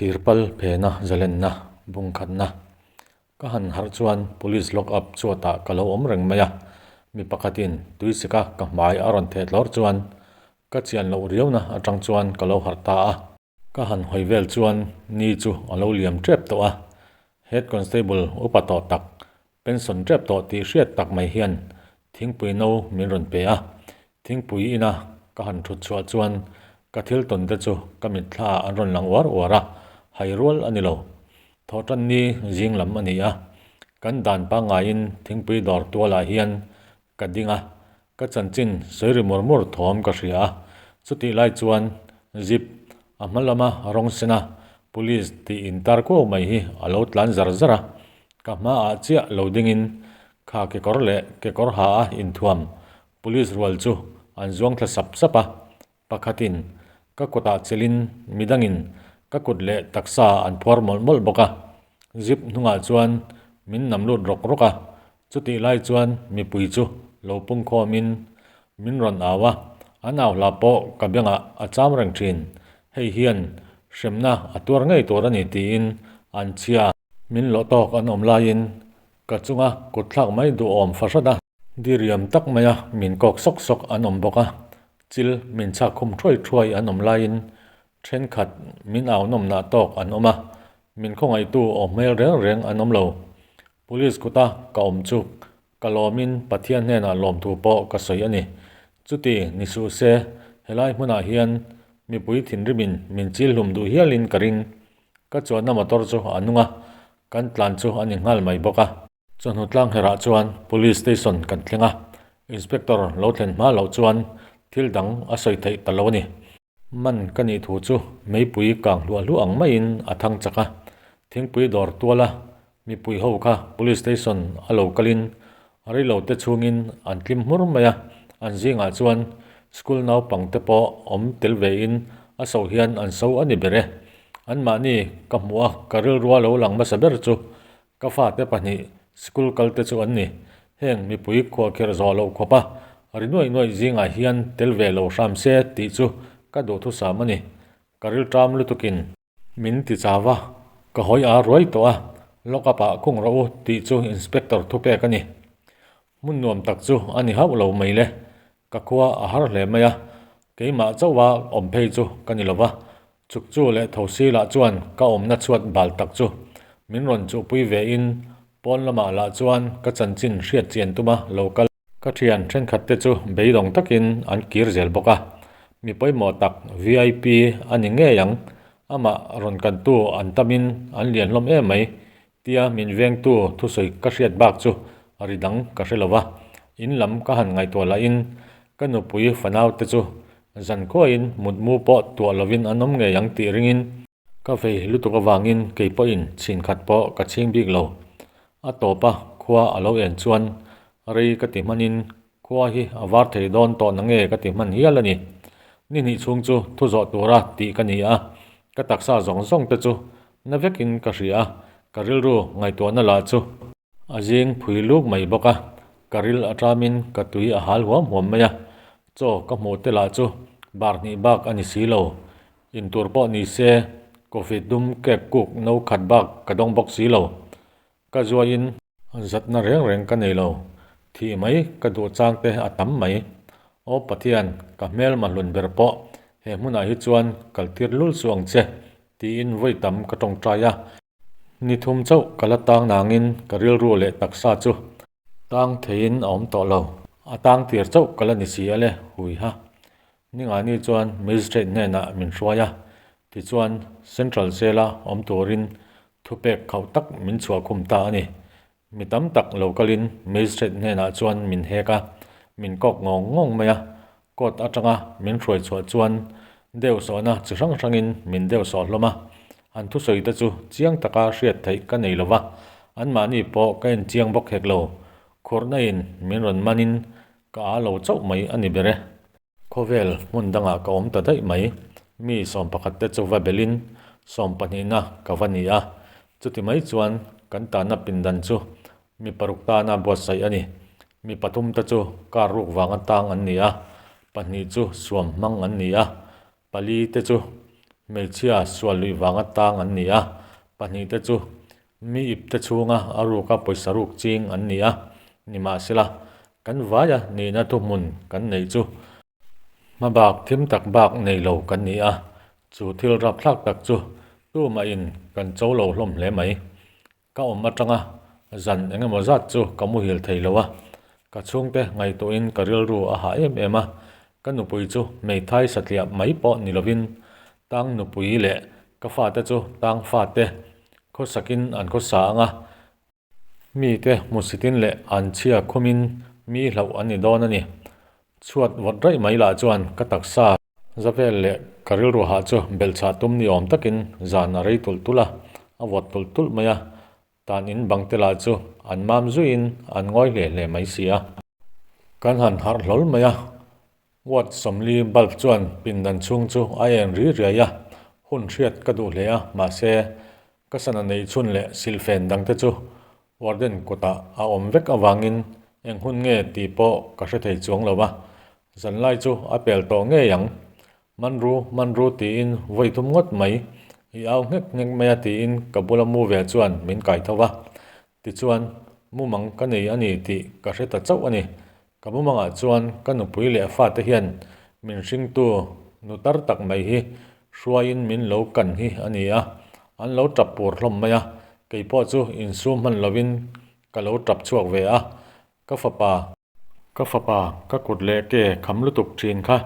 Thirpal phena zalenna bungkhatna ka han harh chuan police lock up chhuatah ka lo awm reng mai a, mi pakhatin tuisika ka hmai a rawn theh tlawr chuan ka chian loh riauna atang chuan ka lo harh ta a. Ka han hawi vel chuan ni chu a lo liam tep tawh a, head constable upa tawh tak, pension tep tawh tih hriat tak mai hian thingpui no min rawn pe a, thingpui ina ka han thut chhuah chuan ka thil tawn te chu ka mitthla ah an rawn lang uar uar a, hai rual a ni lo. Thawhtan ni zing lam a ni a, kan dan pangngaiin thingpui dawr tualah hian Ka ding a, ka chanchin sawi ri mur mur thawm ka hria a, chutih lai chuan zip a hma lama rawng sen a police tih intar kuau mai hi a lo tlan zar zar a, ka hmaah chiah lo dingin kha kekawr leh kekawr ha a inthuam police rual chu an zuang thla sap sap a, Pakhatin ka kutah chelin midangin ka kut leh taksa an phuar mawlh mawlh bawk a, zip hnungah chuan min nam lut rawk rawk a, chutih lai chuan mipui chu lo pungkhawmin min rawn au a, an au hla pawh ka bengah a cham reng thin, hei hian hremna a tuar ngei tur a ni tiin an chhia. Min lawh tawk an awm laiin ka chunga kutthlak mai duhawm fahrat a. Diriam tak maia min kawk sawk sawk an awm bawk a, chil min chhak khum thuai thuai an awm laiin thenkhat min au nawmnah tawk an awm a, min khawngaihtu awm hmel reng reng an awm lo. Police kuta ka awm chu ka lawmin Pathian hnenah lawmthu pawh ka sawi a ni. Chuti ni suh se, helai hmunah hian mipui thinrimin min chil hlum duh hialin ka ring. Ka chuanna motor chu a nung a, kan tlan chu a ni nghal mai bawk a. Chawhnu tlang herah chuan Police Station kan thleng a, Inspector lo thlen hma loh chuan thil dang a sawi theih ta lo a ni. Man ka nih thu chu meipui kang hluah hluah ang maiin a thang chak a, thingpui dawr tuala mipui ho kha Police Station a lo kalin a rilo te chhungin an tlim hmur mai a, an zingah chuan school naupang te pawh awm tel vein a so hian an so a ni ber e. Anmahni ka hmuh a, ka rilrua lo lang hmasa ber chu Ka fate pahnih sikul kal te chu an ni. Heng mipui khuahkhirh zawh loh khawpa ri nuaih nuaih zingah hian tel ve lo hram se tih chu ka duhthusam a ni. Ka rilṭam lutukin. Min ti chau a, ka hawi a ruai tawh a, lock up ah khung rawh u tih chu inspector thupek a ni. Hmun nuam tak chu a ni hauh lo mai le. Ka khua a har hle mai a, keimah chauha awm phei chu ka ni lo va, chuk chu leh tho si lah chuan ka awmna chhuat bal tak chu min rawn chuhpui ve in pawn lamah lah chuan ka chanchin hriat chian tuma lo kal. Ka thian thenkhat te chu beidawng takin an kir zel bawk a, mi pawimawh tak vip a ni ngei ang, amah rawn kantu an tamin an lian hlawm em mai, Tia min vengtu thusawi ka hriat bak chu ri dang ka hre lo va, in lam ka han ngaihtuah lahin ka nupui fanau te chu zan khuain mutmu pawh tuah lovin an awm ngei ang tih ringin ka vei lutuk avangin kei pawhin chhin khat pawh ka chhing bik lo. A tawp a khua a lo en chuan rei ka ti hmanin khua hi a var thei dawn tawh na nge ka ti hman hial a ni. Ni hnih chhung chu thu zawh tura tih ka ni a, ka taksa zawng zawng te chu Na vekin ka hria a, ka rilru ngaihtuahna lah chu a zing phui luk mai bawk a, ka ril a tamin ka tui a hal huam huam mai a, chaw ka hmuh te lah chu bar hnih bak a ni si lo, intur pawh ni se coffee dum kek kuk no khat bak ka dawng bawk si lo, ka zuaiin zatna reng reng ka nei lo, thih mai ka duh chang te a tam mai. Aw Pathian, ka hmel mahlun ber pawh he hmunah hi chuan kaltir lul suh ang che. Tiin vawi tam ka tawngtai a. Ni thum chauh ka la tang nangin ka rilru leh taksa chu. Tang theiin a awm tawh lo. A tang tir chauh ka la ni si a le, hui ha. Ningani chuan Magistrate hnenah min hruai a, tichuan Central Jail-a awm turin thupek khauh tak min chhuah khum ta a ni. Mi tam tak lo kalin Magistrate hnenah chuan min hek a, min kawk ngawng ngawng mai a. Court atanga min hruai chhuah chuan deuh sawhna chi hrang hrangin min deuh sawh hlawm a. An thusawi te chu chiang taka hriat theih ka nei lo va, anmahni pawh ka en chiang bawk hek lo. Khurhna in min rawn manin ka aa lo chauh mai a ni ber e. Khawvel hmun dangah ka awm ta daih mai. Mi 11 te chu va belin sawmpahnihna ka va ni a. Chuti mai chuan kan tahna pindan chu mi paruk tana buatsaih a ni. Mi pathum te chu kar ruk vanga tang an ni a, pahnih chu suam hmang an ni a, pali te chu. hmeichhia sual luih vanga tang an ni a, pahnihte chu mi ipte chhunga a ruka pawisa ruk ching an ni a, nimahsela kan vaia nihna thuhmun kan neih chu hmabak thim tak bak nei lo kan ni a, chu thil rapthlak tak chu tumahin kan cho lo hlawm hle mai. Ka awm atanga zan eng emaw zat chu ka muhil thei lo a, ka chhungte ngaihtuahin ka rilru a hah em em a, ka nupui chu hmeithai satliah mai pawh ni lovin tang nupui leh ka fate chu tang fate khawsakin an khawsa ang a, mite hmusitin leh an chhia khumin mi hlauh an ni dawn a ni. Chhuat vawt raih mai lah chuan ka taksa. Zavel leh ka rilru hah chu belhchhah tum ni awm takin zan a rei tulh tulh a, a vawt tulh tulh mai a, tan in bang te lah chu an mam zuiin an ngawi hle hle mai si a. Kan han harh hlawl mai a, watt 40 bulb chuan pindan chhung chu a en ri riai a, hun hriat ka duh hle a, mahse ka sana neih chhun leh silhfen dang te chu Warden kutah a awm vek avangin eng hun nge tih pawh ka hre thei chuang lo a, zanlai chu a pel tawh ngei ang. Manru, Manru tiin vawi thum ngawt mai, i au nghek nghek mai a tiin ka bula mu ve chuan min kai tho va. Tichuan, mumang ka nei a ni tih ka hre ta chauh a ni. Ka mumangah chuan ka nupui leh fate hian min hringtu nu tar tak mai hi hruaiin min lo kan hi a ni a, an lo tap pur hlawm mai a, kei pawh chu insum hman lovin ka lo tap chhuak ve a, ka fapa, ka fapa ka kut leh ke kham lutuk thin kha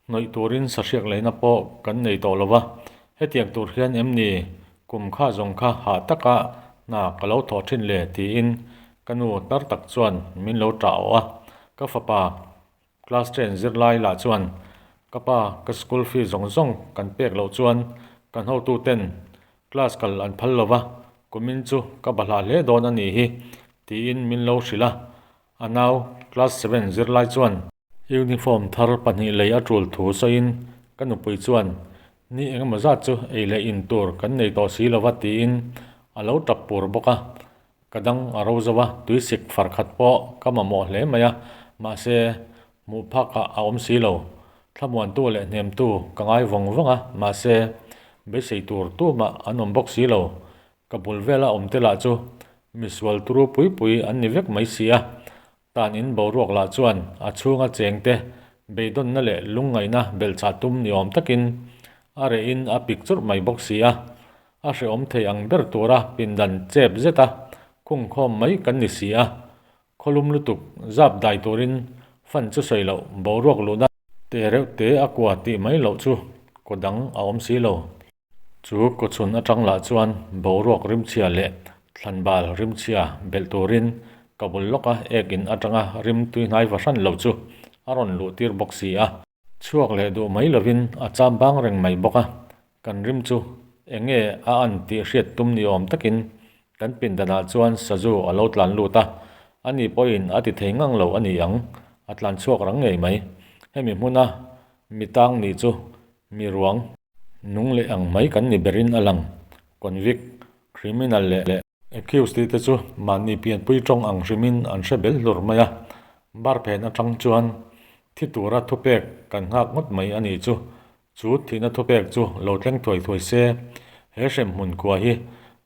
hnawih turin sahriak leina pawh kan nei tawh lo va, hetiang tur hian em ni kum kha zawng kha hah taka hna ka lo thawh thin le tiin ka nu tar tak chuan min lo ṭah awh a, ka fapa class ten zirlai lah chuan ka pa ka school fee zawng zawng kan pek loh chuan kan hotu ten class kal an phal lo va, kumin chu ka bahlah hle dawn a nih hi tiin min lo hrilh a, a nau class seven zirlai chuan. Uniform thar pahnih lei a tul thu sawiin ka nupui chuan ni engemaw zat chu ei leh in tur kan nei tawh si lova tiin a lo tap pur bawk a, ka dang a ro zo a, tuisik far khat pawh ka mamawh hle mai a, mahse hmuh phakah a awm si lo. Thlamuantu leh hnemtu ka ngai vawng vawng a, mahse beisei tur tumah an awm bawk si lo. Ka bul vela awm te lah chu misual turu pui pui an ni vek mai si a, Tan in boruak lah chuan a chhunga chengte beidawnna leh lungngaihna belhchhah tum ni awm takin a reh in a pik churh mai bawk si a, a hrehawm thei ang ber tura pindan chep zeta khungkhawm mai kan ni si a, khawlum lutuk zap dai turin fan chu sawi loh boruak luhna te reuh te a kua tih mai loh chu kaw dang a awm si lo. Chu kawchhun atang lah chuan boruak rimchhia leh thlanbal rimchhia belh turin ka bul lawka ek in atanga rim tuihnai va hran lo chu a rawn luh tir bawk si a. Chhuak leh duh mai lovin a cham bang reng mai bawk a, kan rim chu eng nge a an tih hriat tum ni awm takin kan pindanah chuan sazu a lo tlan lut a, ani pawhin a ti thei ngang lo a ni ang, a tlan chhuak rang ngei mai. Hemi hmuna mi tang nih chu mi ruang. Nung leh ang mai kan ni berin a lang. Convict, criminal leh accused tih te chu mahni pianpui tawng ang hrimin an hre bel hlur mai a. Bar phen atang chuan thi tura thupek kan nghak ngawt mai a nih chu. Chu thihna thupek chu lo thleng thuai thuai se, he hremhmun khua hi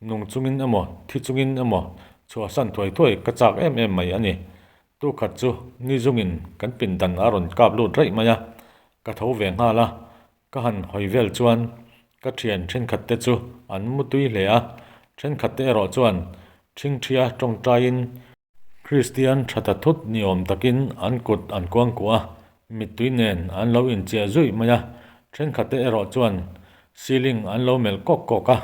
nung chungin emaw thi chungin emaw chhuahsan thuai thuai ka chak em em mai a ni. Tu khat chu ni zungin kan pindan a rawn kap lut raih mai a, ka tho ve nghal a. Ka han hawi vel chuan ka thian thenkhat te chu an mu tui hle a, thenkhat te erawh chuan thingthia tawngtaiin Kristian tha ta thut ni awm takin an kut an kuang kuah a, mittui nen an lo inchiah zuih mai a, thenkhat te erawh chuan ceiling an lo melh kawk kawk a.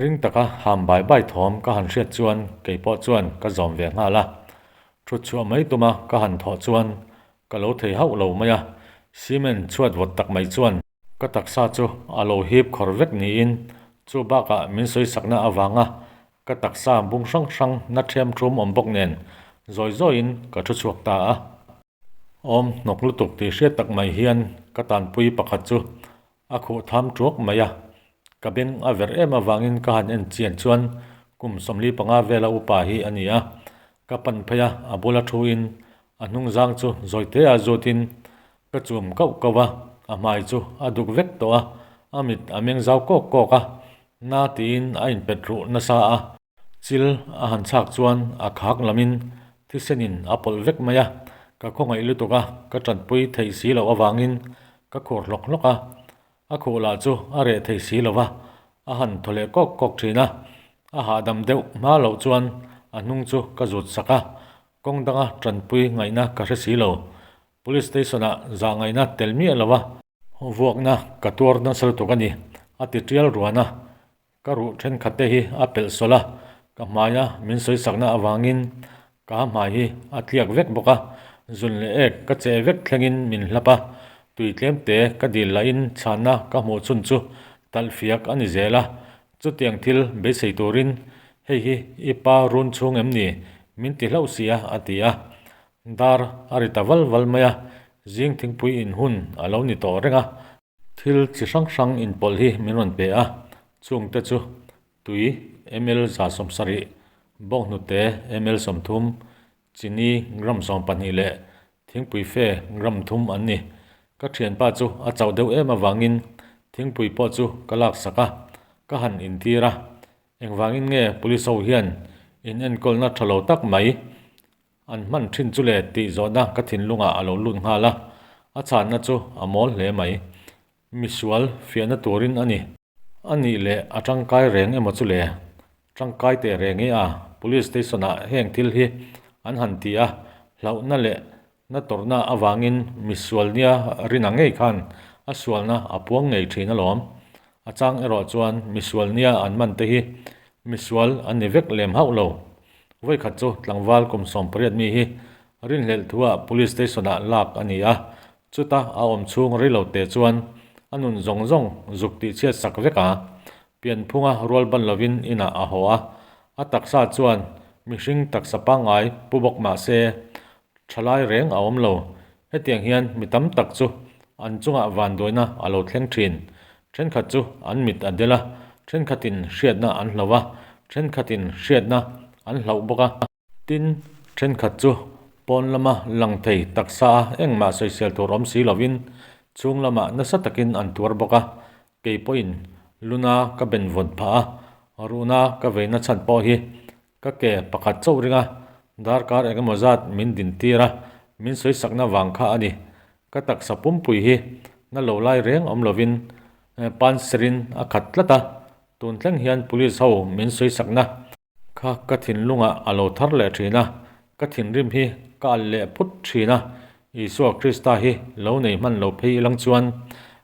Ring taka ham bai bai thawm ka han hriat chuan kei pawh chuan ka zawm ve nghal a, thut chhuah mai tuma ka han thawh chuan Ka lo thei hauh lo mai a, cement chhuat vawt tak mai chuan ka taksa chu a lo hip khawr vek niin chu bakah min sawi sakna avanga ka taksa bung hrang hrang na ṭhiam ṭhum awm bawk nen zawi zawiin ka thu chhuak ta a. Awm hnawk lutuk tih hriat tak mai hian ka tanpui pakhat chu A khuh tham ṭuak mai a, ka beng a verh em avangin ka han en chian chuan kum 45 vela upa hi a ni a, ka pan phei a, a bula thuin a hnungzang chu zawite a zutin ka chum kauh kauh a, a hmai chu a duk vek tawh a, A mit a meng zau kawk kawk a, na tiin a inpet ruh nasa a. Chil a han chhak chuan a khak lamin thisenin a pawlh vek mai a, ka khawngaih lutuk a, ka tanpui theih si loh avangin ka khur hlawk hlawk a. A khuh lah chu a reh thei si lo va, a han thaw leh kawk kawk thin a. A hahdam deuh hma loh chuan a hnung chu ka zut sak a, kawng danga tanpui ngaihna ka hre si lo. Police station-ah zah ngaihna tel miah lo va. Vuakna ka tuar nasa lutuk a ni, a ti tial ruan a. Ka ruh thenkhat te hi a pelh sawlh a, ka hmaia min sawisakna avangin ka hmai hi a tliak vek bawk a, zun leh ek ka cheh vek thlengin min hlap a, tui tlem te ka dil lahin chhanna ka hmuh chhun chu talh fiak a ni zel a, chutiang thil beisei turin hei hi i pa run chhung em ni min ti hlauh si a a ti a, dar a ri ta val val mai a, zing thingpui in hun a lo ni tawh reng a. Thil chi hrang hrang inpawlh hi min rawn pe a, chungte chu tui ml 170, bawnghnute ml 30, chini gram 12 leh thingpui fe gram 3 an ni. Ka thianpa chu a chauh deuh em avangin thingpui pawh chu ka laksak a, ka han intir a. Engvangin nge police ho hian in enkawlna tha lo tak mai An hman thin chu le tih zawhna ka thinlungah a lo lut nghal a, a chhanna chu a mawl hle mai. Misual fiahna turin a ni. A nih leh a tangkai reng emaw chu le? Tangkai teh reng e a, Police Station-ah heng thil hi an han ti a, hlauhna leh na tawrhna avangin misual nia rina ngei khan a sualna a puang ngei thin alawm. A chang erawh chuan misual nia an man te hi misual an ni vek lem hauh lo. Vawikhat chu tlangval kum 18 mi hi rinhlelh thuah Police Station-ah lak a ni a, chuta a awm chhung rei lo te chuan a nun zawng zawng zuk tih chhiat sak vek a, pianphunga rual ban lovin inah a haw a, a taksa chuan mihring taksa pangngai pu bawk mah se thalai reng a awm lo. Hetiang hian mi tam tak chu an chungah vanduaina a lo thleng thin. Thenkhat chu an mit a del a, thenkhatin hriatna an hloh a, thenkhatin hriatna an hlauh bawk a. Tin, thenkhat chu pawn lama lang thei taksa a engmah sawisel tur awm si lovin chhung lamah nasa takin an tuar bawk a. Kei pawhin luna ka ben vawn phah a, ruhna ka veina chhan pawh hi Ka ke pakhat chauh ringa darkar eng emaw zat min din tir a, min sawisakna vang kha a ni. Ka taksa pumpui hi na lo lai reng awm lovin panserin a khat tlat a, tun thleng hian police ho min sawisakna kha ka thinlungah a lo thar leh thin a, ka thinrim hi ka alh leh phut thin a, Isua Krista hi lo nei hman lo phei ilang chuan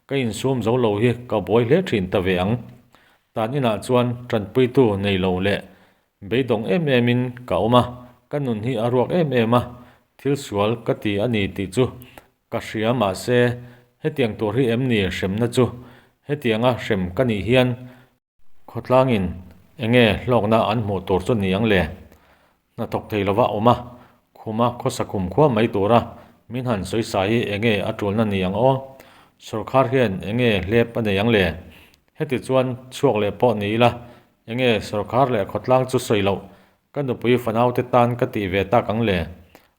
ka insum zo lo hi ka buai hle thin ta ve ang. Tan inah chuan tanpuitu nei lo leh beidawng em emin ka awm a, ka nun hi a ruak em em a, thil sual ka ti a ni tih chu ka hria mahse hetiang tur hi em ni hremna chu hetianga hrem ka nih hian khawtlangin enge hlawkna an hmuh tur chu ni ang le? Hnathawk thei lova awm a, khuma khawsa khum khua mai tura min han sawi sa hi enge a tulna ni ang aw? Sawrkhar hian enge hlep a nei ang le? Heti chuan chhuak leh pawh ni ila, enge sawrkhar leh khawtlang chu sawi loh ka nupui fanaute tan ka tih ve tak ang le?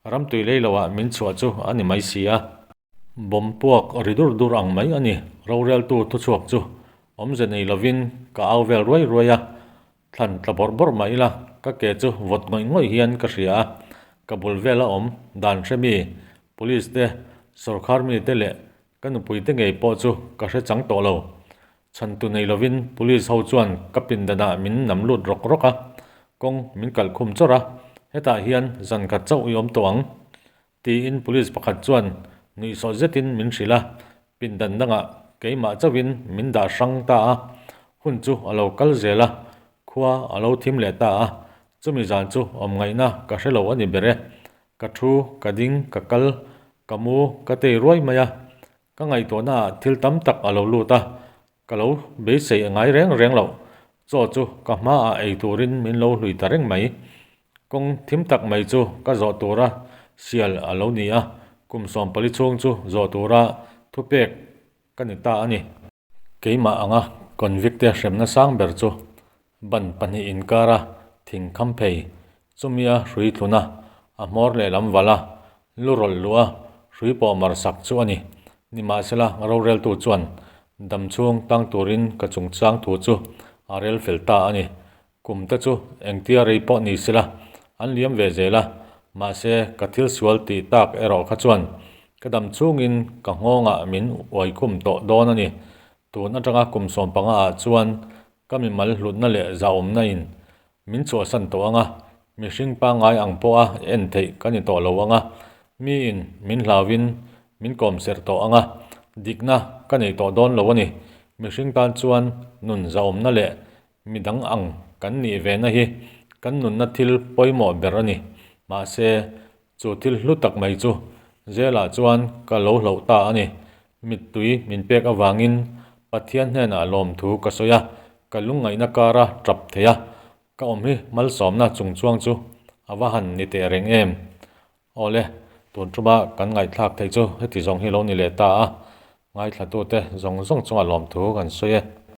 Ramtui lei loah min chhuah chu a ni mai si a. Bawm puak ri dur dur ang mai a ni. Roreltu thuchhuak chu awmze nei lovin ka au vel ruai ruai a, thlan tla bawrh bawrh mah ila ka ke chu vawt ngawih ngawih hian ka hria a, ka bul vela awm dan hre mi, police te, sawrkhar mi te leh ka nupui te ngei pawh chu ka hre chang tawh lo. Chhantu nei lovin police ho chuan ka pindanah min nam lut rawk rawk a, kawng min kalh khum chawrh a, hetah hian zan khat chauh i awm tawh ang. Tiin police pakhat chuan nuihsawh zetin min hrilh a, pindan dangah keimah chauhin min dah hrang ta a, hun chu a lo kal zel a, khua a lo thim leh ta a, chumi zan chu awm ngaihna ka hre lo a ni ber e, ka thu, ka ding, ka kal, ka mu, ka tei ruai mai a, ka ngaihtuahnaah thil tam tak a lo lut a, ka lo beisei ngai reng reng loh, chaw chu ka hmaah ei turin min lo hlui ta reng mai. Kawng thim tak mai chu ka zawh tura sial a lo ni a, kum 14 chhung chu zawh tura thupek ka ni ta a ni. Keimah anga convict te hremna sang ber chu ban pahnih inkara thing kham phei chumia hrui thluna a hmawr lehlam vala lu rawlh luh a hrui pawh mar sak chu a ni. Nimahsela roreltu chuan Dam chhung tang turin ka chungchang thu chu a rel fel ta a ni. Kum te chu engtia rei pawh ni sela an liam ve zel a, mahse ka thil sual tih tak erawh kha chuan ka dam chhungin ka nghawngah min uai khum tawh dawn a ni. Tun atanga kum sawmpanga ah chuan ka mimal hlutna leh zahawmna in min chhuahsan tawh ang a, mihring pangngai ang pawha en theih ka ni tawh lo ang a, miin min hlauin min kawm serh tawh ang a, dikna ka nei tawh dawn lo a ni. Mihring tan chuan nun zahawmna leh Mi dang ang kan nih ve na hi kan nunna thil pawimawh ber a ni. Mahse, chu thil hlu tak mai chu Zelah chuan ka lo hloh ta a ni. Mittui min pek avangin Pathian hnenah lawmthu ka sawi a, ka lungngaihna kara tap thei a, ka awm hi malsawmna chungchuang chu a va han ni teh reng em. Awle, tun tuma kan ngaihthlak theih chu heti zawng hi lo ni leh ta a, ngaithlatute zawng zawng chungah lawmthu kan sawi e.